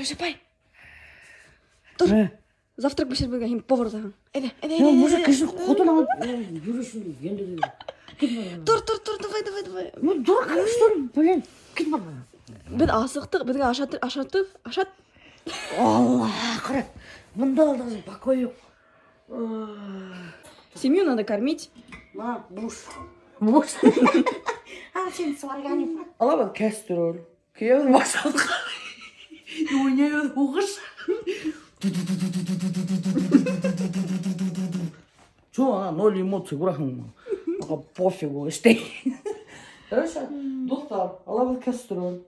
Миләүшә апай. Тор. Завтрак бешереп биргән һин поварҙаһың. Әйҙә, әйҙә, әйҙә. Может, кеше ҡотон алып йөрөшөн енді. Тор, тор, тор, давай, давай, давай. Ну, дурак, что ли, блин. Кит бар. Беҙ асыҡтыҡ, беҙгә ашатыр, ашатып, ашат. Алла, ҡара. Бында алдығыҙ покой юҡ. Семью надо кормить. На, буш. Буш. А, син сваргани. Алабыҙ кәстрүл. Кейәбеҙ башалға. Уйнайбыҙ һуғыш. Чё, ана, ноль эмоций, күрәһеңме? Аға пофигу, эштәй. Короче, дуҫтар, алабыҙ кәстрүл.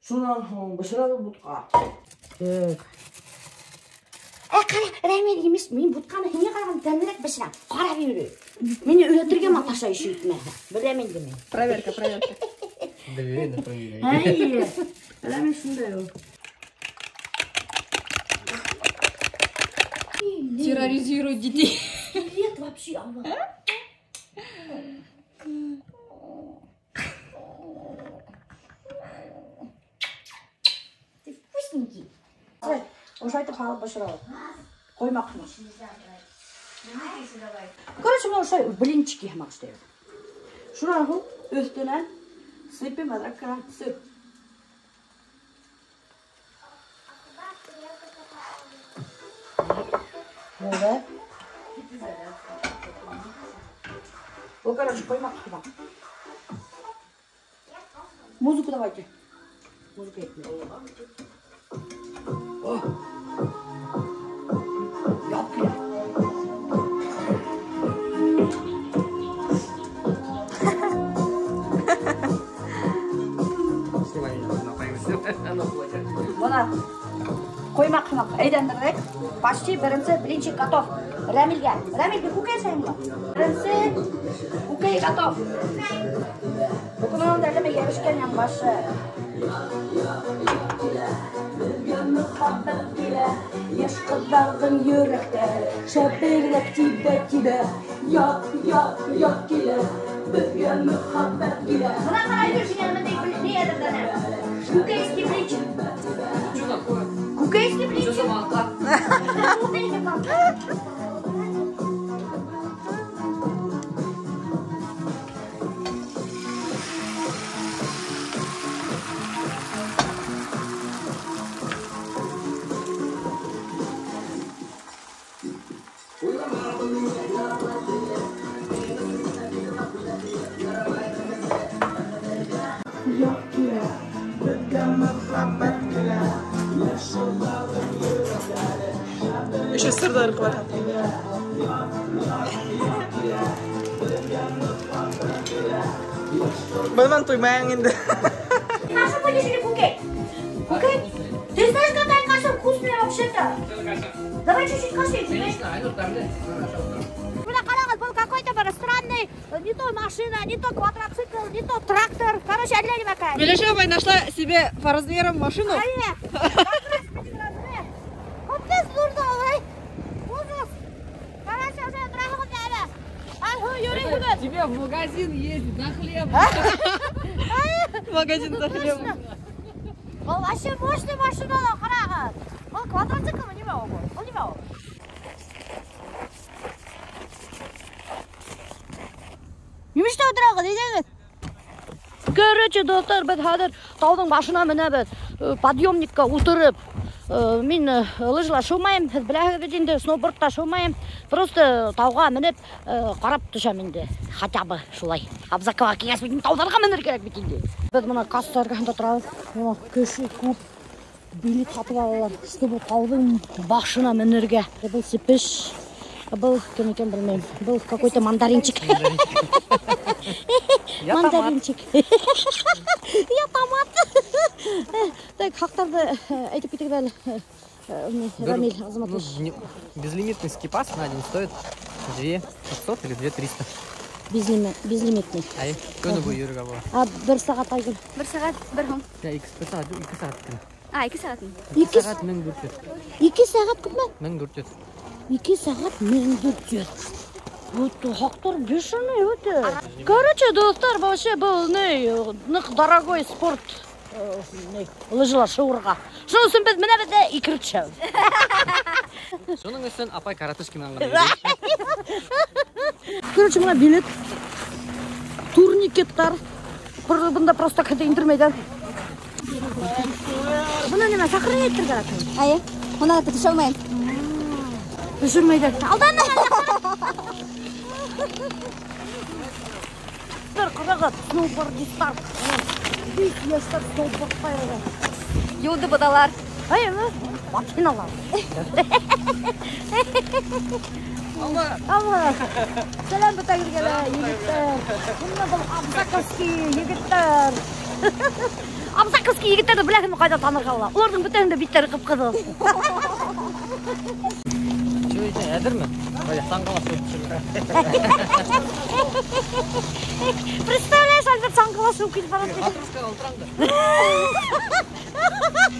Шунан һуң бешерәбеҙ бутҡа. Так. Ҡара, Рәмил, имеш, мин бутҡаны һиңә ҡарағанда тәмлерәк бешерәм. Ҡара бирҙе. Мине өйрәтергә маташа иши итмәһә. Беләм инде мин. Проверка, проверка. Доверие на проверяй. Әйе. Рәмил шундай ул. Терроризирует детей. Привет вообще, Алла. Ты вкусненький. Ой, ошайтып һалып бешерәбеҙ. Ҡоймаҡ һымаҡ. Короче, бына ошолай блинчики һымаҡ эшләйбеҙ. Шунан һуң өҫтөнә сыпем әҙерәк кенә сыр. Булды. Был, короче, ҡоймаҡ һымаҡ. Музыку давайте. Музыка әйтмәй. О! Яп килә. Снимай меня, она появится. Она плачет. Бына ҡоймаҡ һымаҡ әйләндерҙек. Почти беренсе блинчик готов. Рәмилгә. Рәмил, бер күкәй яһайһыңмы? Беренсе күкәй готов. Бының да әллә йәбешкән янбашы. Мөхәббәт килә, йәш ҡыҙҙарҙың йөрәктәре шәберәк тибә-тибә, яҡ-яҡ-яҡ килә, беҙгә мөхәббәт килә. Бына ҡара, Айгөл, һиңә бындай ни әҙерләнә? Күкәйский блинчик. Что такое? Күкәйский блинчик. Что за молока? Еще сырҙар ҡылата. Бынан туймайың инде. Кашу будешь или күкәй? Күкәй? Ты знаешь, какая каша вкусная вообще-то? Давай чуть-чуть каши, тебе. Бына ҡарағыҙ, был какой-то бер странный, не то машина, не то квадроцикл, не то трактор. Короче, әллә нимәкәй. Миләүшә апай нашла себе по размерам машину. Әйе. Капец ҙур ҙа улай. Ужас. Короче, уже тораһығыҙ әле. Ай, йөрөйһөгөҙ. Тебе в магазин ездить на хлеб. В магазин за хлебом. Был вообще мощный машина ла, ҡарағыҙ. Был квадроциклмы, нимә ул? Был нимә ул? Нимә эшләп ултыраһығыҙ, әйҙәгеҙ. Короче, дуҫтар, беҙ хәҙер тауҙың башына менәбеҙ. Подъемникка ултырып. Мин лыжла шыумайым, һеҙ беләһегеҙ бит инде, сноубордта шыумайым. Просто тауға менеп, ҡарап төшәм инде. Хотя бы шулай. Абзакова килгәс бит тауҙарға менер кәрәк бит инде. Беҙ бына касса эргәһендә торабыҙ. Бына кеше күп билет һатып алалар, чтобы тауҙың башына менергә. Был сепеш, был кем икән белмәйем. Был какой-то мандаринчик. Я томат. Мандаринчик. Я томат. Так, хаҡтарҙы әйтеп китегеҙ әле. Рамиль Азаматович. Безлимитный скипас на день стоит 2500 или 2300. Безлимитный. Ай, көнө буйы йөрөргә була. А бер сәғәт, Айгөл? Бер сәғәт, бер һум. Я, ике, бер сәғәт, ике сәғәт кенә. А, ике сәғәт. Ике сәғәт мең дүрт йөҙ. Ике сәғәт күпме? Мең дүрт йөҙ. Ике сәғәт мең дүрт йөҙ. Өтө хаҡтар бешеный, өтө. Короче, дуҫтар, вообще был ни, ныҡ дорогой спорт. Ни, лыжала шыуырға. Шуның өсөн беҙ менәбеҙ ҙә икереп төшәбеҙ. Шуның өсөн апай коротышки менән генә йөрөй. Короче, бына билет. Турникеттар. Бында просто хәтта индермәйҙәр. Бына нимә, сохранять итергә кәрәк. Эйе, бына төшә алмайым. Төшөрмәйҙәр. Алданым әллә. Бер ҡарағыҙ, сноубордистар. Бик йәштәр сноубордта йөрөй. Юлды боҙалар. Эйеме? Машиналар. Алма. Сәләм бөтәгеҙгә лә, егеттәр. Бына был абзаковский егеттәр. Абзаковский егеттәрҙе беләһеңме ҡайҙа танырға була? Уларҙың бөтәһенең дә биттәре ҡып-ҡыҙыл. Чё итә, әҙерме? Саңғыла шыуып төшөргә. Представляешь, Альберт саңғыла шыуып китеп бара. Ватрушкаға ултырам да.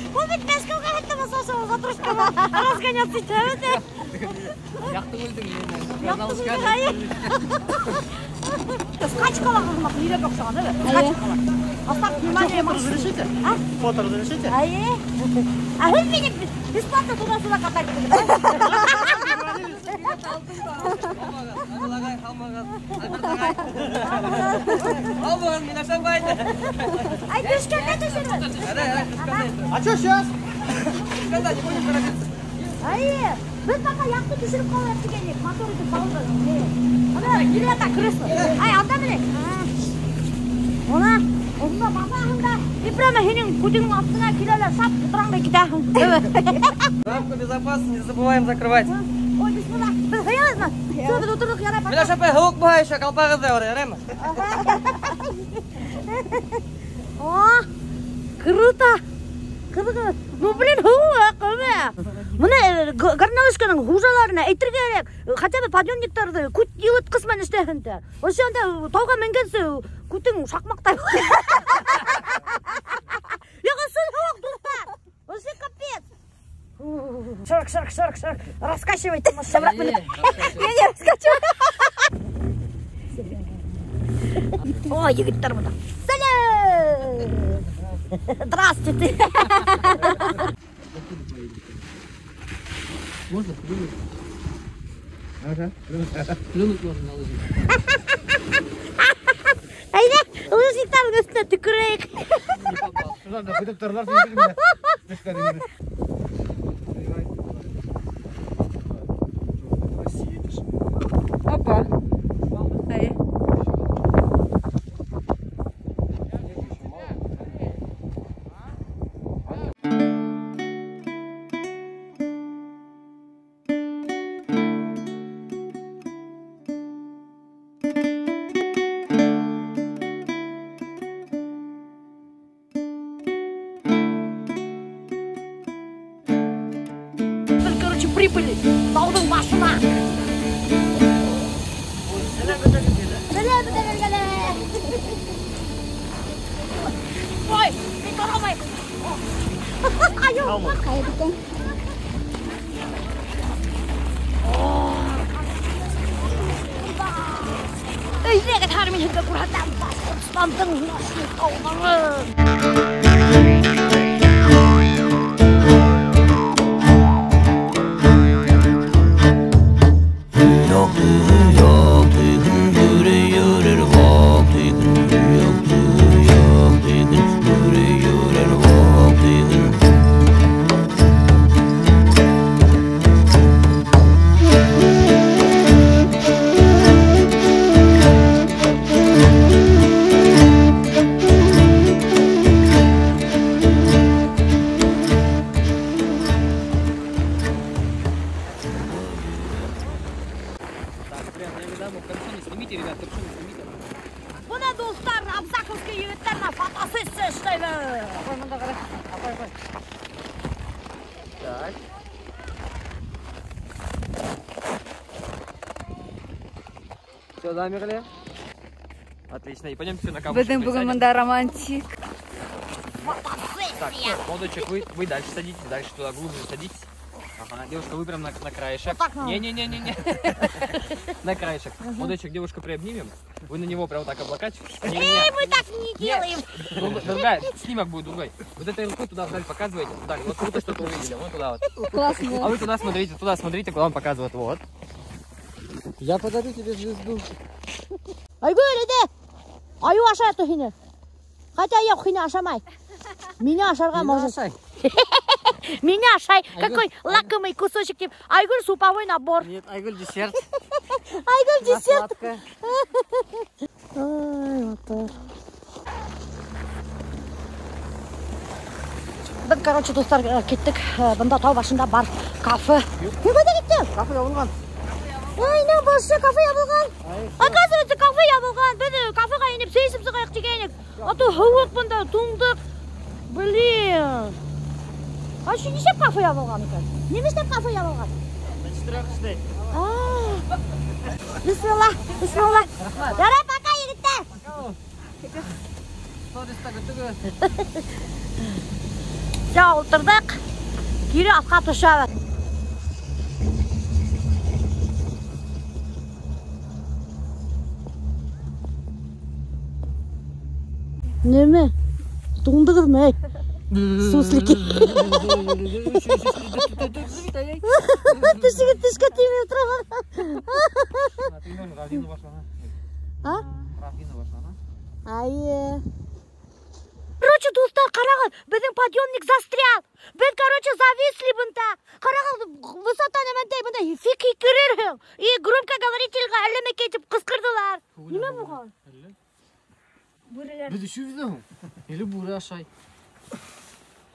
Ул бит Мәскәүгә хәтта баҫа шул ватрушкаға разгоняться итә бит. Яҡты үлдең. Яҡты үлдең. Скачкалар һымаҡ йөрәк оҡшаған, әйе? Скачкалар. Остап, внимание, фото разрешите? А? Фото разрешите? Әйе. А һеҙ мине бесплатно туда-сюда катать будете. Ағай, алмағыҙ. Альберт ағай. Алмағыҙ, мин ашамайым. Ай, төшкәндә төшөрбөҙ. А что сейчас? Төшкәндә не будем торопиться. Әйе. Беҙ пока яҡты төшөрөп ҡалайыҡ тигәйнек. Мотор итеп тауҙы. Ана, килә кресло. Ай, анда менә. Она, унда баҫаһың да, и прямо һинең күтеңдең аҫтына киләләр, сап ултыраң да китәһең. Рамку безопасности не забываем закрывать. Ой, бисмилла. Беҙ һыябыҙмы? Всё, беҙ ултырҙыҡ, ярай. Миләүшә апай, һыуыҡ булһа еще ҡалпағыҙ ҙа бар, яраймы? О, круто. Ҡыҙыҡ. Ну, блин, һыуыҡ, әммә. Бына горнолыжканың хужаларына әйтергә кәрәк, хотя бы подъемниктарҙы күт йылытҡыс менән эшләһен дә. Ошонда тауға менгәнсе күтең шаҡмаҡтай. Юҡ, ысын һыуыҡ, дуҫтар. Ошо капец. Шырк, шырк, шырк, шырк. Раскачивайте машину. Я не раскачиваю. О, егеттәр бында. Сәләм! Здравствуйте. Можно плюнуть? Ага. Плюнуть можно на лыжи. Әйҙә, лыжниктарҙың өҫтөнә төкөрәйек. Шунан да көтөп торалар. Опа. Әйе. Прибыли тауҙың башына. Сәләм бөтәгеҙгә. Ой, мин тора алмайым. Айыу. Ҡайҙа икән? Әйҙәгеҙ, хәҙер мин һеҙгә күрһәтәм Башҡортостандың мощный тауҙарын. Бына, дуҫтар, Абзаковский егеттәр менән фотосессия эшләйбеҙ. Апай, бында ҡара. Апай, апай. Так. Все, замерли. Отлично. И пойдемте на камушек. Беҙҙең бөгөн бында романтик. Так, молодой человек, вы дальше садитесь, дальше туда глубже садитесь. Ага, девушка, вы прям на краешек. Не-не-не-не-не. На краешек. Вот еще девушку приобнимем. Вы на него прям вот так облокачиваете. Эй, мы так не делаем. Другая, снимок будет другой. Вот этой рукой туда вдаль показываете. Вдаль. Вот круто, что-то увидели. Вот туда вот. Классно. А вы туда смотрите, куда он показывает. Вот. Я подарю тебе звезду. Айгөл, иди. Айыу ашай һине. Хотя юҡ, һине ашамай. Мине ашарға может. Мине ашай. Какой лакомый кусочек тип. Айгөл суповой набор. Нет, Айгөл десерт. Айгөл десерт. Ай, вот. Беҙ, короче, дуҫтар, киттек. Бында тау башында бар кафе. Һин ҡайҙа киттең? Кафе ябылған. Ай, не башы, кафе ябылған. Оказывается, кафе ябылған. Беҙ кафеға инеп сәй эсеп сығайыҡ тигәйнек. А то һыуыҡ бында, туңдыҡ. Блин. А что, нишләп кафе ябылған икән? Нимә эшләп кафе ябылған? На 4 эшләй. Бисмилла, бисмилла. Ярай, пока, егеттәр. Все, ултырҙыҡ. Кире аҫҡа төшәбеҙ. Нимә? Туңдығыҙмы, эй? Суслики. Тешегеҙ тешкә теймәй ултыралар. А? Айы. Короче, дуҫтар, ҡарағыҙ, беҙҙең подъемник застрял. Беҙ, короче, зависли бында. Ҡарағыҙ, высота нәмәндәй, бында фиг һикерерһең. И громкоговорительға әллә нәмәкәй тип ҡысҡырҙылар. Нимә булған? Бүреләр. Беҙ өшөйбөҙ ҙә һуң. Или бүре ашай.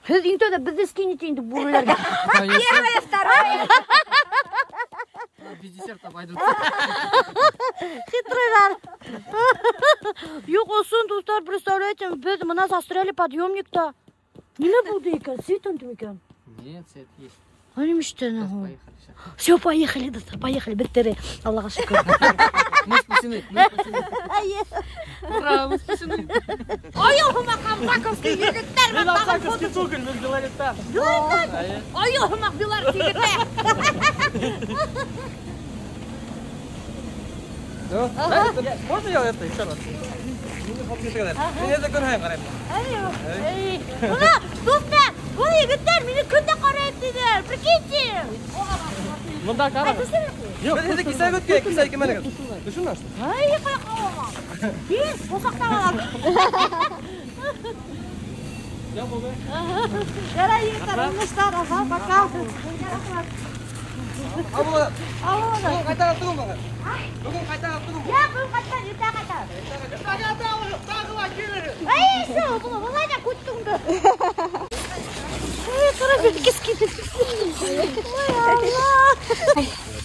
Һеҙ иң тәүҙә беҙҙе скинете инде бүреләргә. Первое, второе. Без десерта пойдут. Хитрыйлар. Юҡ, ысын, дуҫтар, представляете, беҙ мына застряли подъемникта. Нимә булды икән? Свет янды микән? Нет, свет есть. А нимә эштән ул? Все, поехали, дуҫтар, поехали, бөттө. Аллаға шөкөр. Мы спасены, мы спасены. Ура, мы спасены. Айыу һымаҡ абзаковский егеттәр. Мин абзаковский түгел, мин Белореттан. Белореттан? Айыу һымаҡ белорет егеттәр. Можно я это еще раз? Мин это күрһәм ҡарайым. Бына, дуҫтар, был егеттәр мине көндә ҡарайым тиҙәр. Прикиньте. Бында ҡарағыҙ. Юҡ, беҙ һеҙҙе кисә көткән, кисә килмәнегеҙ. Төшөнмә шул. Ай, ҡая ҡалама. Һин ҡосаҡтап алам. Ярай, егеттәр, уңыштар, аха, пока. Һау булығыҙ. Һау булығыҙ. Бөгөн ҡайтарып түгел бөгөн. Бөгөн ҡайтарып түгел. Я, бөгөн ҡайтар, иртә ҡайтар. Иртәгә тағы ла килербеҙ. Эй, шул, былай ҙа көттөңдө. Эй, ҡара, бер киските. Ой, Алла.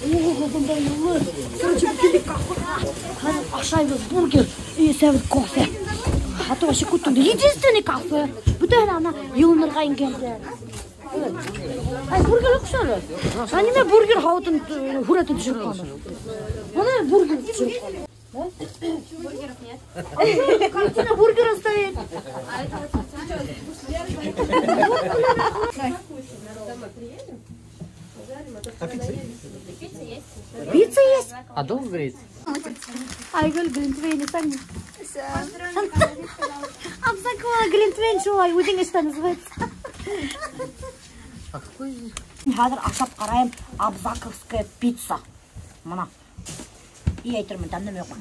О, бында йылы. Короче, килдек кафеға. Хәҙер ашайбыҙ бургер и эсәбеҙ кофе. А то вообще көттөңдө. Единственный кафе. Бөтәһе ана йылынырға ингәндәр. Ай, бургер юҡ әле. Ә нимә бургер һауытын һүрәтен төшөрөп ҡуйған? Бына бургер төшөрөп ҡуйған. Бургеров нет. Картина бургера стоит. А пицца есть? Пицца есть. Пицца есть? А долго греется? Айгөл глинтвейн сами. Абзакова глинтвейн шулай үҙең эштә называется. А какой здесь? Хәҙер ашап ҡарайым абзаковская пицца. Мына. И әйтермен, тәмлеме юҡмы?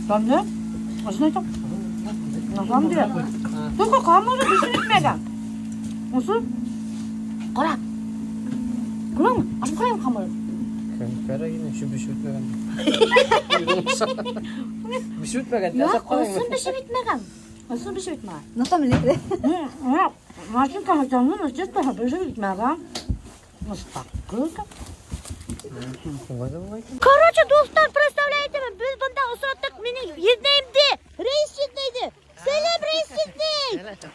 Тәмле? Ысын әйтәм. На самом деле. Только ҡамыры бешеп етмәгән. Ошо. Ҡара. Күрәңме? Ашып ҡарайым ҡамырын. Ҡара инде, шул бешеп етмәгән. Бешеп етмәгән, Юҡ, ашап ҡарайым. ысын бешеп етмәгән. Ысын бешеп етмәгән. На самом деле. Начинка тәмле, но тесто бешеп етмәгән. Так, круто. Короче, дуҫтар, представляете, беҙ бында осраттыҡ минең еҙнәйемде, рейс еҙнәйҙе. Сәләм, рейс еҙнәй.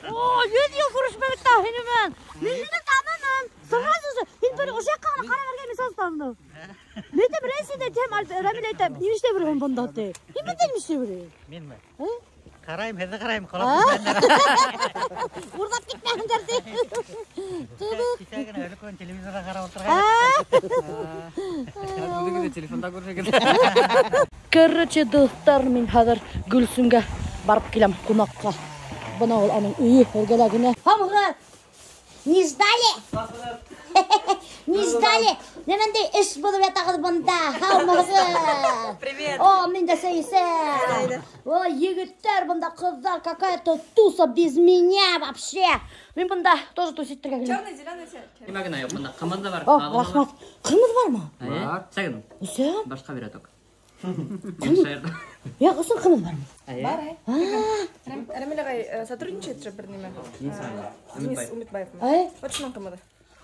О, 100 йыл күрешмәнек тә һинең менән. Мин һине таныным. Сразу же, һин бер ошо яҡҡа ғына ҡарап биргән, мин сразу таныным. Мин әйтәм, рейс еҙнәй тиһәм, Рамил әйтә, нимә эшләп йөрөйһөң бында ти? Һин бында нимә эшләп йөрөйһөң? Минме? Ә? Ҡарайым, һеҙҙе ҡарайым, ҡолап китмәһендәр. Урлап китмәһендәр ти. Кисә генә өлкән телевизорға ҡарап ултырған. Үҙегеҙ телефонда күрһәгеҙ. Короче, дуҫтар, мин хәҙер Гөлсөмгә барып киләм ҡунаҡҡа. Бына ул аның өйө эргәлә генә. Һаумыһығыҙ? Не ждали? Не ждали? Нимәндәй эш булып ятағыҙ бында? Һаумыһығыҙ? Привет. О, мин дә сәйсә. О, егеттәр бында, ҡыҙҙар, какая-то туса без меня вообще. Мин бында тоже тусить итергә килдем. Черный, зеленый, Нимә генә юҡ бында? Ҡымыҙ ҙа бар. О, рәхмәт. Ҡымыҙ бармы? Бар. Сәген. Үсәм. Башҡа бирә ток. Юҡ, ысын ҡымыҙ бармы? Бар. Рамиль ағай сотрудничает же бер нимә. Денис Умитбаев. Ай. Вот шуның ҡымыҙы.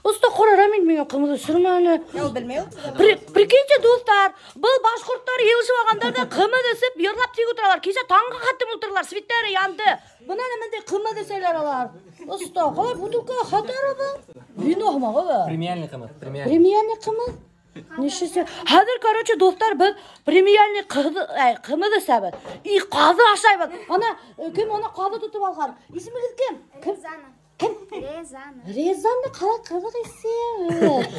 Оста ҡара, Рамиль миңә ҡымыҙ эсермә әле. Ул белмәй ул. Прикиньте, дуҫтар, был башҡорттар йыйылышып алғандар ҙа ҡымыҙ эсеп, йырлап тик ултыралар. Кисә таңға хәтлем ултыралар, свиттәре янды. Бына ниндәй ҡымыҙ эсәләр алар. Оста, ҡалай бутылка хәтәр был. Вино һымаҡ был. Премиальный ҡымыҙ, премиальный. Премиальный ҡымыҙ. Нишесе? Хәҙер, короче, дуҫтар, беҙ премиальный ҡымыҙ эсәбеҙ. И ҡаҙы ашайбыҙ. Ана, кем ана ҡаҙы тотоп алған? Исемегеҙ кем? Кем? Резана. Кем? Резана. Резана ҡалай ҡыҙыҡ исем.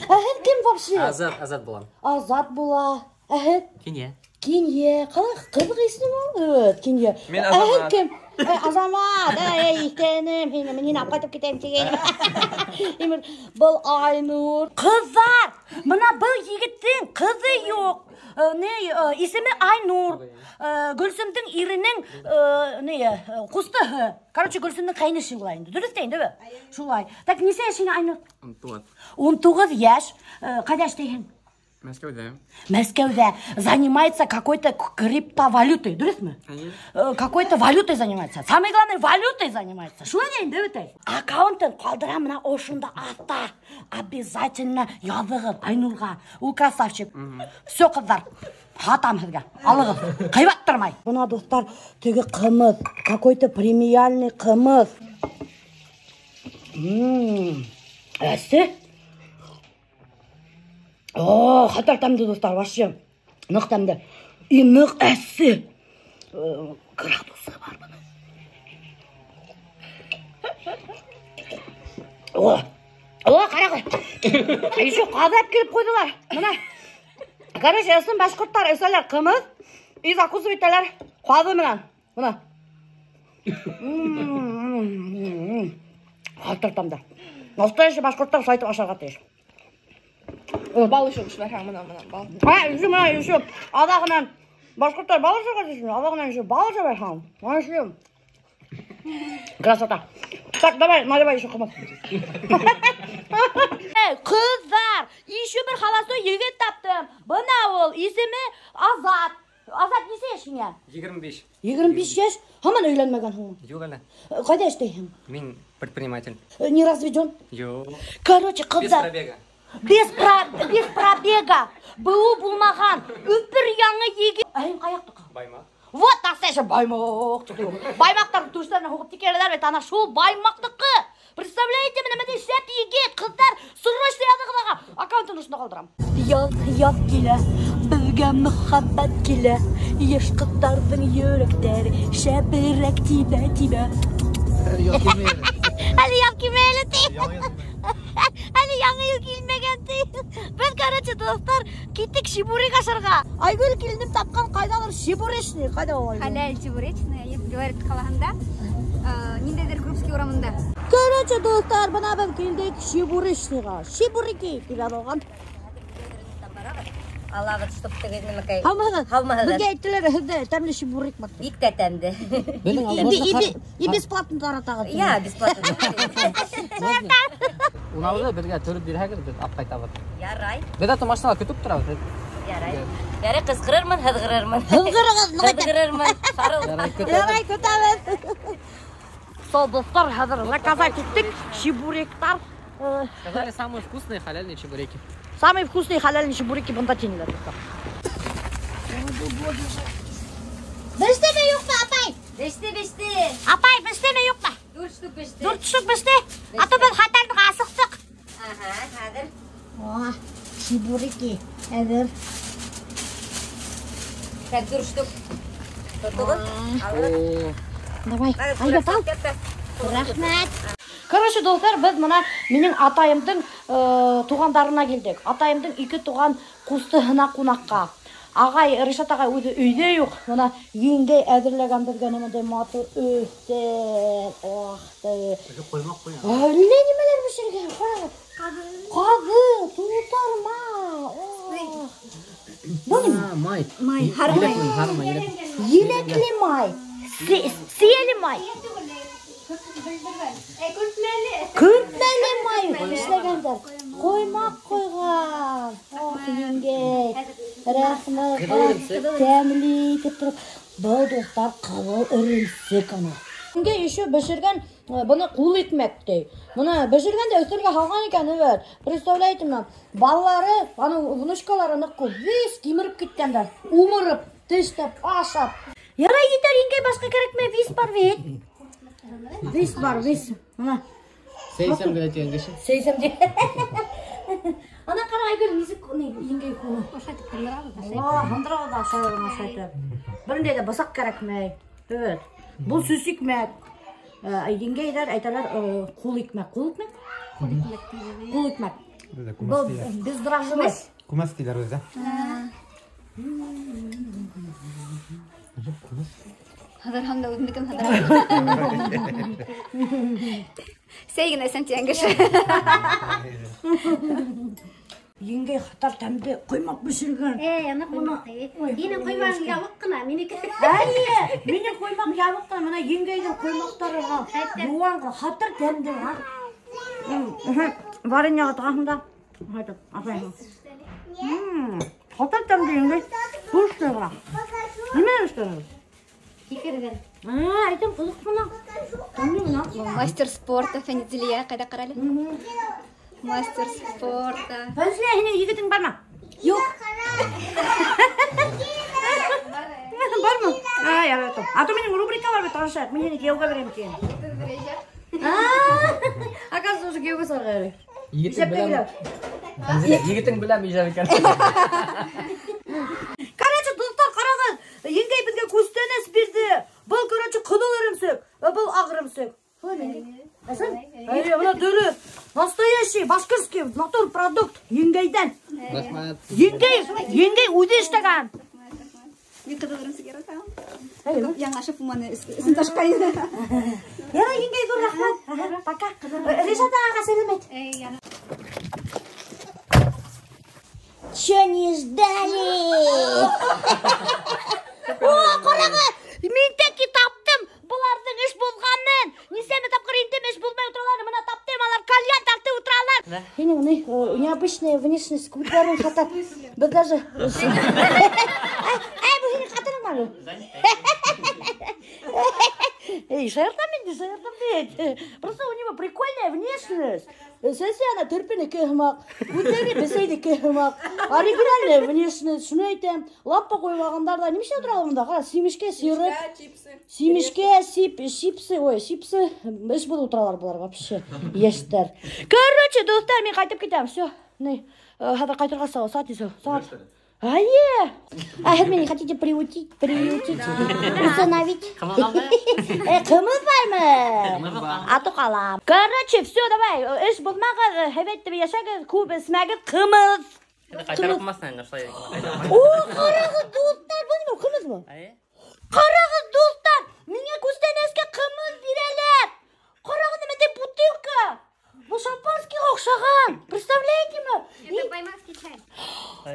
Ә һеҙ кем вообще? Азат, Азат булам. Азат була. Ә һеҙ? Кинйә. Кинйә. Ҡалай ҡыҙыҡ исем ул? Evet, Кинйә. Мин Ә һеҙ Азамат. кем? Азамат. Эй, иҫтәнем һине. Мин һине алып ҡайтып китәм тигәйнем. Имер, был Айнур. Ҡыҙҙар! Бына был егеттең ҡыҙы юҡ. Не, исеме Айнур. Гөлсөмдөң иренең, не, ҡустыһы. Короче, Гөлсөмдөң ҡәйнеше була инде. Дөрөҫ тә инде, бе? Шулай. Так, нисә йәш һиңә, Айнур? 19. 19 йәш. Ҡайҙа эшләйһең? Мәскәүҙә. Мәскәүҙә занимается какой-то криптовалютой, дөрөҫмө? Какой-то валютой занимается. Самое главное, валютой занимается. Шулай инде бит. Аккаунтын ҡалдырам менә ошонда аҫта. Обязательно яҙығыҙ Айнурға. Ул красавчик. Все, ҡыҙҙар, һатам һеҙгә. Алығыҙ. Ҡыйбаттырмай. Бына, дуҫтар, теге ҡымыҙ, какой-то премиальный ҡымыҙ. Әсе. О, хәтәр тәмде, дуҫтар, вообще. Ныҡ тәмде. И ныҡ әсе. Градусы бар бының. О, о, ҡарағыҙ. Еще ҡаҙы алып килеп ҡуйҙылар. Бына. Короче, ысын башҡорттар эсәләр ҡымыҙ и закусывать итәләр ҡаҙы менән. Бына. Хәтәр тәмде. Настоящий башҡорттар шулай итеп ашарға тейеш. Бал еще бешмәрһәң, мына, мына, бал. А, еще, мына, еще. Аҙағынан башҡорттар бал ашарға тейеш, аҙағынан еще бал ашарға. Вообще. Красота. Так, давай, наливай еще ҡымыҙ. Эй, ҡыҙҙар, еще бер холостой егет таптым. Бына ул, исеме Азат. Азат, нисә йәш һиңә? 25. 25 йәш? Һаман өйләнмәгәнһеңме? Юҡ әле. Ҡайҙа эшләйһең? Мин предприниматель. Не разведен? Юҡ. Короче, Без ҡыҙҙар. пробега. Без пробега. БУ булмаған. Үпер яңы егет. Ә һин ҡаяҡтыҡы? Баймаҡ. Вот настоящий баймаҡ. Баймаҡтар түштәренә һуғып тикерәләр бит, ана шул баймаҡтыҡы. Представляете, менә менә шәп егет, ҡыҙҙар, срочно яҙығыҙ ага. Аккаунтын ошонда ҡалдырам. Яҙ, яҙ килә, беҙгә мөхәббәт килә. Йәш ҡыҙҙарҙың йөрәктәре шәберәк тибә, тибә. Яҙ килмәй әле. Әле яҙ килмәй әле ти. Әле яңы йыл килмәгән ти. Беҙ, короче, дуҫтар, киттек чебурек ашарға. Айгөл киленем тапҡан ҡайҙалыр чебуречный. Ҡайҙа ул Айгөл? Хәләл чебуречный, Белорет ҡалаһында, ниндәйҙер Крупский урамында. Короче, дуҫтар, бына беҙ килдек чебуречныйға. Чебуреки тип яҙылған. Алабыҙ, чтоб теге нәмәкәй. Һаумыһығыҙ? Һаумыһығыҙ. Беҙгә әйттеләр, һеҙҙә тәмле чебурек бар. Бик тә тәмле. И бесплатно таратағыҙ. Я, бесплатно. Унауҙы беҙгә төрөп бирһәгеҙ, беҙ алып ҡайтабыҙ. Ярай. Беҙ аты машинала көтөп торабыҙ. Ярай. Ярай, ҡысҡырырмын, һыҙғырырмын. Һыҙғырығыҙ, нығайтып. Һыҙғырырмын. Сарыл. Ярай, көтәбеҙ. Ярай, көтәбеҙ. Сол, дуҫтар, хәҙер заказать иттек чебуректар. Сказали, самые вкусные халяльные чебуреки. Самые вкусные халяльные чебуреки бында тинеләр, дуҫтар. Бештеме юҡмы, апай? Беште, беште. Апай, бештеме юҡмы? Дүрт штук беште. Дүрт штук беште? А то беҙ хәтәрҙең асыҡтыҡ. Ага, хәҙер. О, чебуреки әҙер. Так, дүрт штук. Тотоғоҙ. Алығыҙ. Давай, Альберт, ал. Рәхмәт. Короче, дуҫтар, беҙ мына минең атайымдың туғандарына килдек. Атайымдың ике туған ҡустыһына ҡунаҡҡа. Ағай, Ришат ағай үҙе өйҙә юҡ. Мына еңгәй әҙерләгән беҙгә нимәндәй матур өҫтәл. Ах ты. Ҡоймаҡ ҡуйған. Әллә нимәләр бешергән, ҡарағыҙ. Ҡаҙы, тултарма. Был нимә? Май. Май, һары май. Еләкле май. Сейәле май. Көрпмәле май эшләгәндәр. Ҡоймаҡ ҡуйған. Ох, еңгәй. Рәхмәт. Тәмле итеп тороп. Был, дуҫтар, ҡыҙыл эремсек ана. Еңгәй еще бешергән быны ҡул икмәк ти. Быны бешергән дә өҫтәлгә һалған икән, эвет. Представляете ме? Балалары, аның внучкалары ныҡ күп. Весь кимереп киткәндәр. Умырып, тешләп, ашап. Ярай етер, еңгәй, башҡа кәрәкмәй, вис бар бит. Вис бар, вис. Мына. Сейсем генә тигән кеше. Сейсем ти. Ана ҡара, Айгөл, нисек еңгәй ҡулы. Ошайтып һындырабыҙ. Һындырабыҙ ҙа, ашайбыҙ ошайтып. Бер ниндәй ҙә бысаҡ кәрәкмәй. Эвет. Был сүс икмәк. Еңгәйҙәр әйтәләр, ҡул икмәк. Ҡул икмәк? Ҡул икмәк. Был бездрожжевой. Күмәс тиләр үҙе. Һыҙырһам да үҙемдекен һыҙырам. Сәй генә эсәм тигән кеше. Еңгәй хатар тәмде ҡоймаҡ бешергән. Ана ҡоймаҡ. Һинең ҡоймағың ябыҡ ҡына, минеке. Әйе, минең ҡоймаҡ ябыҡ ҡына, мына еңгәйҙең ҡоймаҡтары йыуан ғына, хатар тәмде. Вареньеға тығаһың да, һайтып, ашайһың. Хатар тәмде еңгәй. Вкусный ғына. Нимә эшләнегеҙ? Кефирҙән. Әйтәм, ҡыҙыҡ ҡына. Тәмле ғына. Мастер спорта Фәнзилә, ҡайҙа ҡара әле? Мастер спорта. Фәнзилә, һинең егетең бармы? Юҡ. Бармы? Ярай, а то минең рубрика бар бит, танышайыҡ. Мин һине кейәүгә бирәм тигән. Оказывается, уже кейәүгә сығырға йөрөй. Егетең беләм. Фәнзилә, егетең беләм ижап икән. Короче, дуҫтар, ҡарағыҙ, еңгәй беҙгә күстәнәс бирҙе. Был, короче, ҡыҙыл эремсек, был аҡ эремсек. Шулай еңгәй? Әсән? Әйе, бына дөрөҫ. Настоящий башкирский натурпродукт еңгәйҙән. Рәхмәт. Еңгәй үҙе эшләгән. Мин ҡыҙыл эремсек яратам. Яңы ашып уны өсөн ташҡайны. Ярай, еңгәй, ҙур рәхмәт. Пока. Ришат ағаға сәләм әйт. Чё не ждали? О, ҡарағыҙ, мин тәки таптым. Быларҙың эш булғанын. Нисәмә тапҡыр индем, эш булмай ултыралар. Мына таптым, алар кальян тартып ултыралар. Һинең ни, необычная внешность, күҙҙәрең хата. Беҙ даже Ай, был һинең ҡатының бармы? Эй, шаяртам инде, шаяртам бит. Просто у него прикольная внешность. Сәсе ана терпенеке һымаҡ, күҙҙәре бесәйҙеке һымаҡ. Оригинальная внешность, шуны әйтәм. Лаппа ҡуйып алғандар да нимә эшләп ултыра унда? Ҡара, симешкә сирып, симешкә, сип, чипсы, ой, чипсы, эш булып ултыралар былар вообще, йәштәр. Короче, дуҫтар, мин ҡайтып китәм. Всё, ни, хәҙер ҡайтырға сәғәт нисә? Сәғәт. Әйе. А һеҙ мине хотите приютить, усыновить? Ҡымыҙ бармы? Аты ҡалам. Короче, всё, давай, эш булмағыҙ, һәйбәт итеп йәшәгеҙ, күп эсмәгеҙ, ҡымыҙ. Ҡайтарып ҡалмаҫһың инде, шулай. О, ҡарағыҙ, дуҫтар, был нимә, ҡымыҙмы? Әйе. Ҡарағыҙ, дуҫтар, миңә күстәнәскә ҡымыҙ бирәләр. Ҡарағыҙ, нимәндәй бутылка. Был шампанскийға оҡшаған. Представляете ме? Это баймакский чай.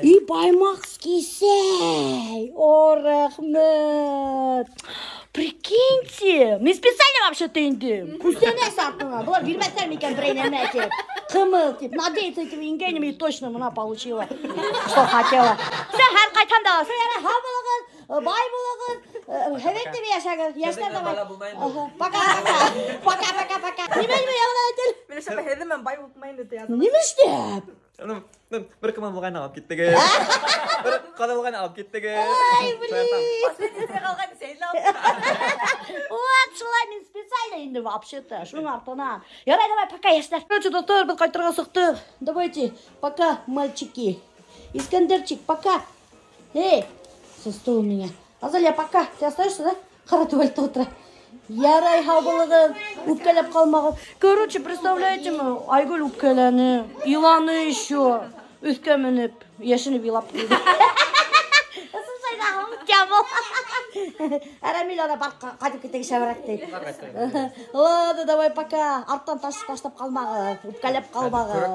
И баймакский сәй. О, рәхмәт. Прикиньте, мин специально вообще-то инде. Күстәнәс артынан. Былар бирмәҫтәр микән берәй нәмә тип. Ҡымыҙ тип. Надеяться итеп ингәйнем и точно мына получила, что хотела. Всё, һәр ҡайтһам да, всё, ярай, һау булығыҙ, бай булығыҙ, һәйбәт итеп йәшәгеҙ. Йәштәр давай. Пока, пока. Пока, пока, пока. Нимә, нимә, яңынан әйтер? Мин шәпә һеҙҙе менән бай булып инде тип яҙҙым. Нимә эшләп? Бер ҡымыҙ булғайны алып киттегеҙ. Бер ҡаҙы булғайны алып киттегеҙ. Ай, блин. Вот, шулай мин специально инде вообще-то. Шуның артынан. Ярай, давай, пока, йәштәр. Короче, дуҫтар, беҙ ҡайтырға сыҡтыҡ. Давайте, пока, мальчики. Искандерчик, пока. Эй, со стула меня. Азалия, пока. Ты остаешься, да? Ҡара туалетта ултыра. Ярай, һау булығыҙ, үпкәләп ҡалмағыҙ. Короче, представляете мы, Айгөл үпкәләне, иланы еще. Өҫкә менеп, йәшенеп илап ҡуйҙы. Рәмил ана бар ҡайтып китек шәберәк ти. Ладно, давай пока. Арттан ташлап ҡалмағыҙ, үпкәләп ҡалмағыҙ.